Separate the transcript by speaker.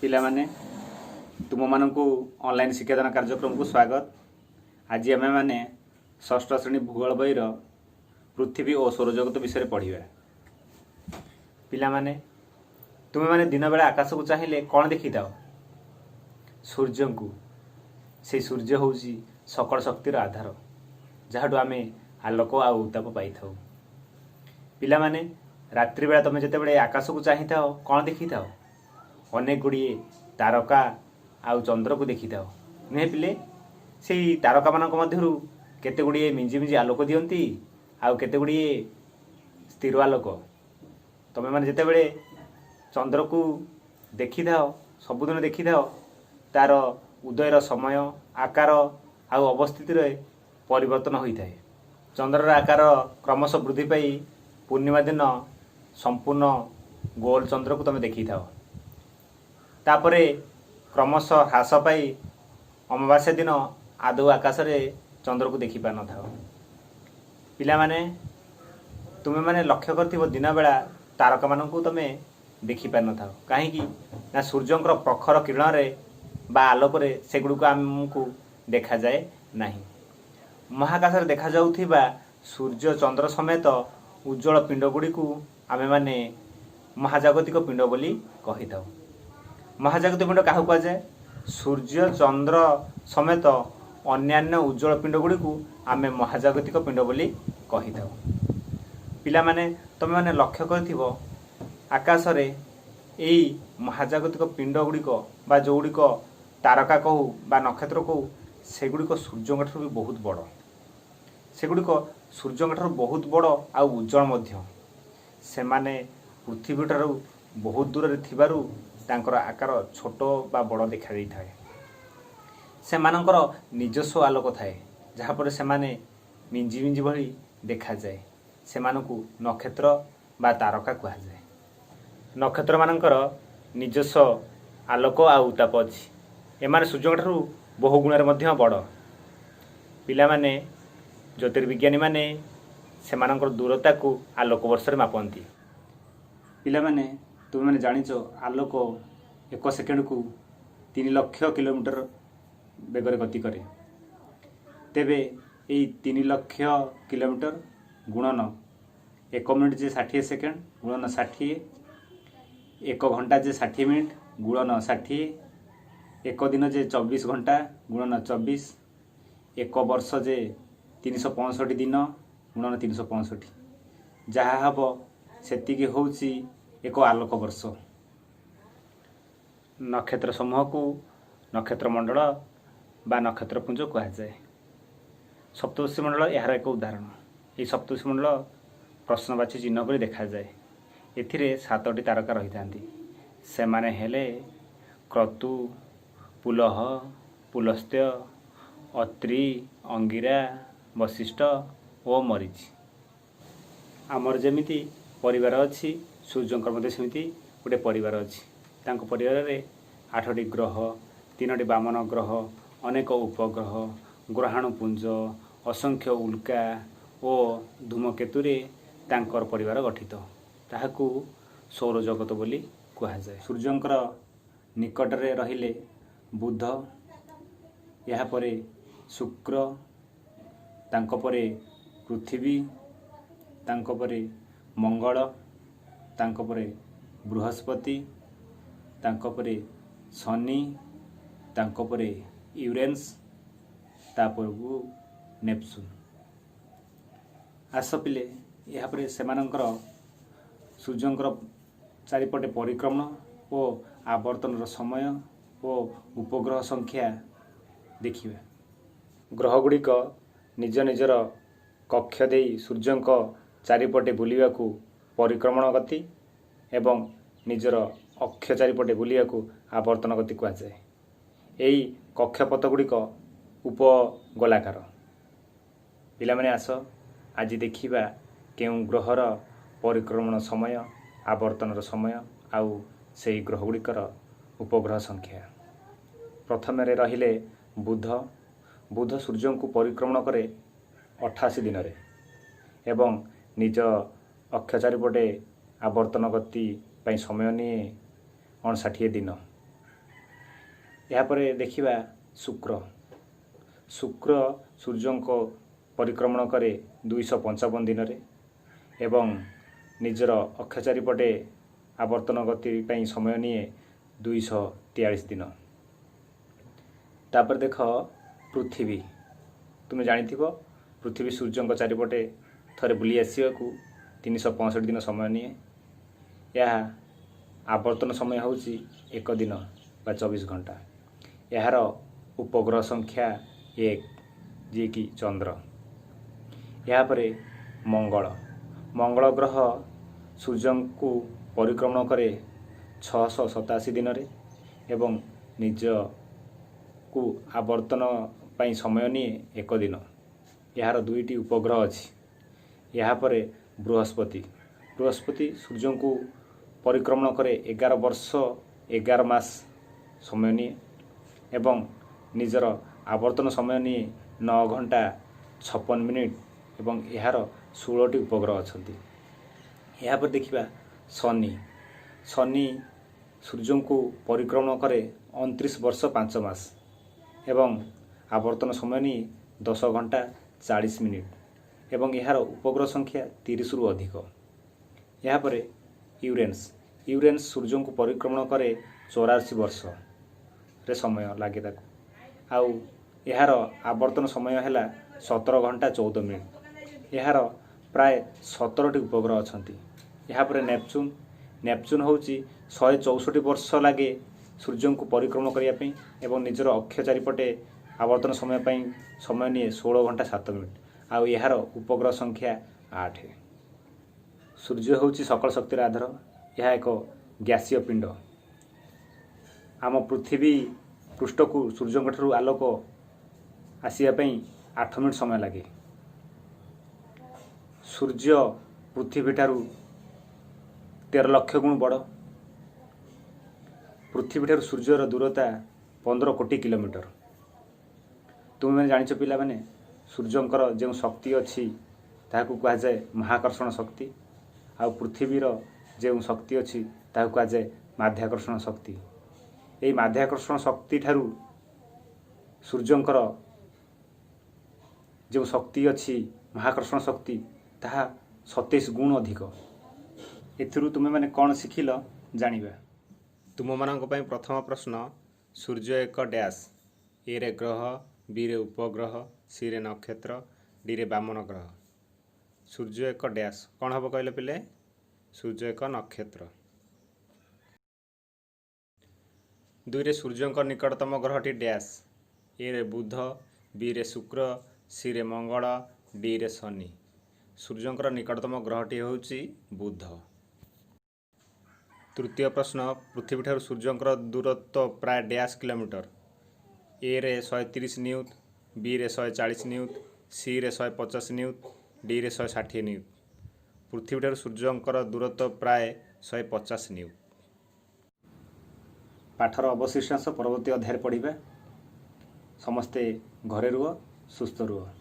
Speaker 1: ପିଲାମାନେ, ତୁମମାନଙ୍କୁ ଅନଲାଇନ୍ ଶିକ୍ଷାଦାନ କାର୍ଯ୍ୟକ୍ରମକୁ ସ୍ୱାଗତ। ଆଜି ଆମେମାନେ ଷଷ୍ଠ ଶ୍ରେଣୀ ଭୂଗୋଳ ବହିର ପୃଥିବୀ ଓ ସୌରଜଗତ ବିଷୟରେ ପଢ଼ିବା। ପିଲାମାନେ, ତୁମେମାନେ ଦିନବେଳା ଆକାଶକୁ ଚାହିଁଲେ କ'ଣ ଦେଖିଥାଅ? ସୂର୍ଯ୍ୟଙ୍କୁ। ସେଇ ସୂର୍ଯ୍ୟ ହେଉଛି ସକଳ ଶକ୍ତିର ଆଧାର, ଯାହାଠୁ ଆମେ ଆଲୋକ ଆଉ ଉତ୍ତାପ ପାଇଥାଉ। ପିଲାମାନେ, ରାତ୍ରି ବେଳା ତୁମେ ଯେତେବେଳେ ଆକାଶକୁ ଚାହିଁଥାଅ, କ'ଣ ଦେଖିଥାଅ? ଅନେକ ଗୁଡ଼ିଏ ତାରକା ଆଉ ଚନ୍ଦ୍ରକୁ ଦେଖିଥାଅ, ନୁହେଁ ପିଲେ? ସେଇ ତାରକାମାନଙ୍କ ମଧ୍ୟରୁ କେତେ ଗୁଡ଼ିଏ ମିଞ୍ଜି ମିଞ୍ଜି ଆଲୋକ ଦିଅନ୍ତି ଆଉ କେତେ ଗୁଡ଼ିଏ ସ୍ଥିର ଆଲୋକ। ତୁମେମାନେ ଯେତେବେଳେ ଚନ୍ଦ୍ରକୁ ଦେଖିଥାଅ, ସବୁଦିନ ଦେଖିଥାଅ, ତାର ଉଦୟର ସମୟ, ଆକାର ଆଉ ଅବସ୍ଥିତିରେ ପରିବର୍ତ୍ତନ ହୋଇଥାଏ। ଚନ୍ଦ୍ରର ଆକାର କ୍ରମଶଃ ବୃଦ୍ଧି ପାଇ ପୂର୍ଣ୍ଣିମା ଦିନ ସମ୍ପୂର୍ଣ୍ଣ ଗୋଲ ଚନ୍ଦ୍ରକୁ ତୁମେ ଦେଖିଥାଅ। ତାପରେ କ୍ରମଶଃ ହ୍ରାସ ପାଇ ଅମାବାସ୍ୟା ଦିନ ଆଦୌ ଆକାଶରେ ଚନ୍ଦ୍ରକୁ ଦେଖିପାରିନଥାଅ। ପିଲାମାନେ, ତୁମେମାନେ ଲକ୍ଷ୍ୟ କରିଥିବ, ଦିନବେଳା ତାରକାମାନଙ୍କୁ ତୁମେ ଦେଖିପାରିନଥାଅ। କାହିଁକି ନା ସୂର୍ଯ୍ୟଙ୍କର ପ୍ରଖର କିରଣରେ ବା ଆଲୋକରେ ସେଗୁଡ଼ିକୁ ଆମକୁ ଦେଖାଯାଏ ନାହିଁ। ମହାକାଶରେ ଦେଖାଯାଉଥିବା ସୂର୍ଯ୍ୟ, ଚନ୍ଦ୍ର ସମେତ ଉଜ୍ଜଳ ପିଣ୍ଡ ଗୁଡ଼ିକୁ ଆମେମାନେ ମହାଜାଗତିକ ପିଣ୍ଡ ବୋଲି କହିଥାଉ। ମହାଜାଗତିକ ପିଣ୍ଡ କାହାକୁ କୁହାଯାଏ? ସୂର୍ଯ୍ୟ, ଚନ୍ଦ୍ର ସମେତ ଅନ୍ୟାନ୍ୟ ଉଜ୍ଜଳ ପିଣ୍ଡ ଗୁଡ଼ିକୁ ଆମେ ମହାଜାଗତିକ ପିଣ୍ଡ ବୋଲି କହିଥାଉ। ପିଲାମାନେ, ତୁମେମାନେ ଲକ୍ଷ୍ୟ କରିଥିବ, ଆକାଶରେ ଏଇ ମହାଜାଗତିକ ପିଣ୍ଡ ଗୁଡ଼ିକ ବା ଯେଉଁଗୁଡ଼ିକ ତାରକା କହୁ ବା ନକ୍ଷତ୍ର କହୁ, ସେଗୁଡ଼ିକ ସୂର୍ଯ୍ୟଙ୍କ ଠାରୁ ବି ବହୁତ ବଡ଼। ସେଗୁଡ଼ିକ ସୂର୍ଯ୍ୟଙ୍କ ଠାରୁ ବହୁତ ବଡ଼ ଆଉ ଉଜ୍ଜଳ ମଧ୍ୟ। ସେମାନେ ପୃଥିବୀଠାରୁ ବହୁତ ଦୂରରେ ଥିବାରୁ ତାଙ୍କର ଆକାର ଛୋଟ ବା ବଡ଼ ଦେଖାଦେଇଥାଏ। ସେମାନଙ୍କର ନିଜସ୍ୱ ଆଲୋକ ଥାଏ, ଯାହାଫଳରେ ସେମାନେ ମିଞ୍ଜି ମିଞ୍ଜି ଭଳି ଦେଖାଯାଏ। ସେମାନଙ୍କୁ ନକ୍ଷତ୍ର ବା ତାରକା କୁହାଯାଏ। ନକ୍ଷତ୍ରମାନଙ୍କର ନିଜସ୍ୱ ଆଲୋକ ଆଉ ଉତ୍ତାପ ଅଛି। ଏମାନେ ସୂର୍ଯ୍ୟଙ୍କ ଠାରୁ ବହୁ ଗୁଣରେ ମଧ୍ୟ ବଡ଼। ପିଲାମାନେ, ଜ୍ୟୋତିର୍ବିଜ୍ଞାନୀମାନେ ସେମାନଙ୍କର ଦୂରତାକୁ ଆଲୋକ ବର୍ଷରେ ମାପନ୍ତି। ପିଲାମାନେ, ତୁମେମାନେ ଜାଣିଛ, ଆଲୋକ ଏକ ସେକେଣ୍ଡକୁ 3 ଲକ୍ଷ କିଲୋମିଟର ବେଗରେ ଗତି କରେ। ତେବେ ଏଇ 3 ଲକ୍ଷ କିଲୋମିଟର ଗୁଣନ ଏକ ମିନିଟ୍ ଯେ 60 ସେକେଣ୍ଡ ଗୁଣନ 60, ଏକ ଘଣ୍ଟା ଯେ 60 ମିନିଟ୍ ଗୁଣନ 60, ଏକ ଦିନ ଯେ 24 ଘଣ୍ଟା ଗୁଣନ 24, ଏକ ବର୍ଷ ଯେ 365 ଦିନ ଗୁଣନ 365, ଯାହା ହେବ ସେତିକି ହେଉଛି ଏକ ଆଲୋକ ବର୍ଷ। ନକ୍ଷତ୍ର ସମୂହକୁ ନକ୍ଷତ୍ର ମଣ୍ଡଳ ବା ନକ୍ଷତ୍ରପୁଞ୍ଜ କୁହାଯାଏ। ସପ୍ତର୍ଷି ମଣ୍ଡଳ ଏହାର ଏକ ଉଦାହରଣ। ଏହି ସପ୍ତର୍ଷି ମଣ୍ଡଳ ପ୍ରଶ୍ନବାଚୀ ଚିହ୍ନ ପରି ଦେଖାଯାଏ। ଏଥିରେ ସାତଟି ତାରକା ରହିଥାନ୍ତି। ସେମାନେ ହେଲେ କ୍ରତୁ, ପୁଲହ, ପୁଲସ୍ତ୍ୟ, ଅତ୍ରି, ଅଙ୍ଗିରା, ବଶିଷ୍ଠ ଓ ମରିଚି। ଆମର ଯେମିତି ପରିବାର ଅଛି, ସୂର୍ଯ୍ୟଙ୍କର ମଧ୍ୟ ସେମିତି ଗୋଟେ ପରିବାର ଅଛି। ତାଙ୍କ ପରିବାରରେ ଆଠଟି ଗ୍ରହ, ତିନୋଟି ବାମନ ଗ୍ରହ, ଅନେକ ଉପଗ୍ରହ, ଗ୍ରହାଣୁପୁଞ୍ଜ, ଅସଂଖ୍ୟ ଉଲ୍କା ଓ ଧୂମକେତୁରେ ତାଙ୍କର ପରିବାର ଗଠିତ। ତାହାକୁ ସୌରଜଗତ ବୋଲି କୁହାଯାଏ। ସୂର୍ଯ୍ୟଙ୍କର ନିକଟରେ ରହିଲେ ବୁଧ, ଏହାପରେ ଶୁକ୍ର, ତାଙ୍କ ପରେ ପୃଥିବୀ, ତାଙ୍କ ପରେ ମଙ୍ଗଳ, ତାଙ୍କ ପରେ ବୃହସ୍ପତି, ତାଙ୍କ ପରେ ଶନି, ତାଙ୍କ ପରେ ୟୁରେନସ୍, ତାପରକୁ ନେପଚୁନ୍। ଆସ ପିଲେ, ଏହାପରେ ସେମାନଙ୍କର ସୂର୍ଯ୍ୟଙ୍କର ଚାରିପଟେ ପରିକ୍ରମଣ ଓ ଆବର୍ତ୍ତନର ସମୟ ଓ ଉପଗ୍ରହ ସଂଖ୍ୟା ଦେଖିବା। ଗ୍ରହଗୁଡ଼ିକ ନିଜ ନିଜର କକ୍ଷ ଦେଇ ସୂର୍ଯ୍ୟଙ୍କ ଚାରିପଟେ ବୁଲିବାକୁ ପରିକ୍ରମଣ ଗତି ଏବଂ ନିଜର ଅକ୍ଷ ଚାରିପଟେ ବୁଲିବାକୁ ଆବର୍ତ୍ତନ ଗତି କୁହାଯାଏ। ଏହି କକ୍ଷପଥ ଗୁଡ଼ିକ ଉପଗୋଲାକାର। ପିଲାମାନେ, ଆସ ଆଜି ଦେଖିବା କେଉଁ ଗ୍ରହର ପରିକ୍ରମଣ ସମୟ, ଆବର୍ତ୍ତନର ସମୟ ଆଉ ସେହି ଗ୍ରହ ଗୁଡ଼ିକର ଉପଗ୍ରହ ସଂଖ୍ୟା। ପ୍ରଥମରେ ରହିଲେ ବୁଧ। ବୁଧ ସୂର୍ଯ୍ୟଙ୍କୁ ପରିକ୍ରମଣ କରେ 88 ଦିନରେ ଏବଂ ନିଜ ଅକ୍ଷ ଚାରିପଟେ ଆବର୍ତ୍ତନ ଗତି ପାଇଁ ସମୟ ନିଏ 59 ଦିନ। ଏହାପରେ ଦେଖିବା ଶୁକ୍ର। ଶୁକ୍ର ସୂର୍ଯ୍ୟଙ୍କ ପରିକ୍ରମଣ କରେ 255 ଦିନରେ ଏବଂ ନିଜର ଅକ୍ଷ ଚାରିପଟେ ଆବର୍ତ୍ତନ ଗତି ପାଇଁ ସମୟ ନିଏ 243 ଦିନ। ତାପରେ ଦେଖ ପୃଥିବୀ। ତୁମେ ଜାଣିଥିବ, ପୃଥିବୀ ସୂର୍ଯ୍ୟଙ୍କ ଚାରିପଟେ ଥରେ ବୁଲି ଆସିବାକୁ 365 ଦିନ ସମୟ ନିଏ। ଏହା ଆବର୍ତ୍ତନ ସମୟ ହେଉଛି ଏକ ଦିନ ବା 24 ଘଣ୍ଟା। ଏହାର ଉପଗ୍ରହ ସଂଖ୍ୟା 1, ଯିଏକି ଚନ୍ଦ୍ର। ଏହାପରେ ମଙ୍ଗଳ। ମଙ୍ଗଳ ଗ୍ରହ ସୂର୍ଯ୍ୟଙ୍କୁ ପରିକ୍ରମଣ କରେ 687 ଦିନରେ ଏବଂ ନିଜକୁ ଆବର୍ତ୍ତନ ପାଇଁ ସମୟ ନିଏ ଏକ ଦିନ। ଏହାର ଦୁଇଟି ଉପଗ୍ରହ ଅଛି। ଏହାପରେ ବୃହସ୍ପତି। ବୃହସ୍ପତି ସୂର୍ଯ୍ୟଙ୍କୁ ପରିକ୍ରମଣ କରେ 11 ବର୍ଷ 11 ମାସ ସମୟ ନିଏ ଏବଂ ନିଜର ଆବର୍ତ୍ତନ ସମୟ ନିଏ 9 ଘଣ୍ଟା 56 ମିନିଟ୍ ଏବଂ ଏହାର 16ଟି ଉପଗ୍ରହ ଅଛନ୍ତି। ଏହାପରେ ଦେଖିବା ଶନି। ଶନି ସୂର୍ଯ୍ୟଙ୍କୁ ପରିକ୍ରମଣ କରେ 29 ବର୍ଷ 5 ମାସ ଏବଂ ଆବର୍ତ୍ତନ ସମୟ ନିଏ 10 ଘଣ୍ଟା 40 ମିନିଟ୍ ଏବଂ ଏହାର ଉପଗ୍ରହ ସଂଖ୍ୟା 30ରୁ ଅଧିକ। ଏହାପରେ ୟୁରେନସ୍। ୟୁରେନସ୍ ସୂର୍ଯ୍ୟଙ୍କୁ ପରିକ୍ରମଣ କରେ 84 ବର୍ଷରେ ସମୟ ଲାଗେ ତାକୁ, ଆଉ ଏହାର ଆବର୍ତ୍ତନ ସମୟ ହେଲା 17 ଘଣ୍ଟା 14 ମିନିଟ୍। ଏହାର ପ୍ରାୟ 17ଟି ଉପଗ୍ରହ ଅଛନ୍ତି। ଏହାପରେ ନେପଚୁନ୍। ନେପଚୁନ୍ ହେଉଛି 164 ବର୍ଷ ଲାଗେ ସୂର୍ଯ୍ୟଙ୍କୁ ପରିକ୍ରମଣ କରିବା ପାଇଁ ଏବଂ ନିଜର ଅକ୍ଷ ଚାରିପଟେ ଆବର୍ତ୍ତନ ସମୟ ପାଇଁ ସମୟ ନିଏ 16 ଘଣ୍ଟା 7 ମିନିଟ୍, ଆଉ ଏହାର ଉପଗ୍ରହ ସଂଖ୍ୟା 8। ସୂର୍ଯ୍ୟ ହେଉଛି ସକଳ ଶକ୍ତିର ଆଧାର। ଏହା ଏକ ଗ୍ୟାସୀୟ ପିଣ୍ଡ। ଆମ ପୃଥିବୀ ପୃଷ୍ଠକୁ ସୂର୍ଯ୍ୟଙ୍କ ଠାରୁ ଆଲୋକ ଆସିବା ପାଇଁ 8 ମିନିଟ୍ ସମୟ ଲାଗେ। ସୂର୍ଯ୍ୟ ପୃଥିବୀଠାରୁ 13 ଲକ୍ଷ ଗୁଣ ବଡ଼। ପୃଥିବୀଠାରୁ ସୂର୍ଯ୍ୟର ଦୂରତା 15 କୋଟି କିଲୋମିଟର। ତୁମେମାନେ ଜାଣିଛ ପିଲାମାନେ, ସୂର୍ଯ୍ୟଙ୍କର ଯେଉଁ ଶକ୍ତି ଅଛି ତାହାକୁ କୁହାଯାଏ ମହାକର୍ଷଣ ଶକ୍ତି, ଆଉ ପୃଥିବୀର ଯେଉଁ ଶକ୍ତି ଅଛି ତାହାକୁ କୁହାଯାଏ ମାଧ୍ୟାକର୍ଷଣ ଶକ୍ତି। ଏହି ମାଧ୍ୟାକର୍ଷଣ ଶକ୍ତି ଠାରୁ ସୂର୍ଯ୍ୟଙ୍କର ଯେଉଁ ଶକ୍ତି ଅଛି, ମହାକର୍ଷଣ ଶକ୍ତି, ତାହା 27 ଗୁଣ ଅଧିକ। ଏଥିରୁ ତୁମେମାନେ କ'ଣ ଶିଖିଲ ଜାଣିବା। ତୁମମାନଙ୍କ ପାଇଁ ପ୍ରଥମ ପ୍ରଶ୍ନ: ସୂର୍ଯ୍ୟ ଏକ ଡ୍ୟାସ୍। ଏରେ ଗ୍ରହ, ବିରେ ଉପଗ୍ରହ, ସିରେ ନକ୍ଷତ୍ର, ଡିରେ ବାମନ ଗ୍ରହ। ସୂର୍ଯ୍ୟ ଏକ ଡ୍ୟାସ୍, କ'ଣ ହେବ କହିଲେ ପିଲେ? ସୂର୍ଯ୍ୟ ଏକ ନକ୍ଷତ୍ର। ଦୁଇରେ, ସୂର୍ଯ୍ୟଙ୍କ ନିକଟତମ ଗ୍ରହଟି ଡ୍ୟାସ୍। ଏରେ ବୁଧ, ବିରେ ଶୁକ୍ର, ସିରେ ମଙ୍ଗଳ, ଡିରେ ଶନି। ସୂର୍ଯ୍ୟଙ୍କର ନିକଟତମ ଗ୍ରହଟି ହେଉଛି ବୁଧ। ତୃତୀୟ ପ୍ରଶ୍ନ: ପୃଥିବୀଠାରୁ ସୂର୍ଯ୍ୟଙ୍କର ଦୂରତ୍ୱ ପ୍ରାୟ ଡ୍ୟାସ୍ କିଲୋମିଟର। ଏରେ 130 ନିୟୁତ, ବିରେ 140 ନିୟୁତ, ସିରେ 150 ନିୟୁତ, ଡିରେ 160 ନିୟୁତ। ପୃଥିବୀଠାରୁ ସୂର୍ଯ୍ୟଙ୍କର ଦୂରତ୍ୱ ପ୍ରାୟ 150 ନିୟୁତ। ପାଠର ଅବଶିଷ୍ଟାଂଶ ପରବର୍ତ୍ତୀ ଅଧ୍ୟାୟରେ ପଢ଼ିବା। ସମସ୍ତେ ଘରେ ରୁହ, ସୁସ୍ଥ ରୁହ।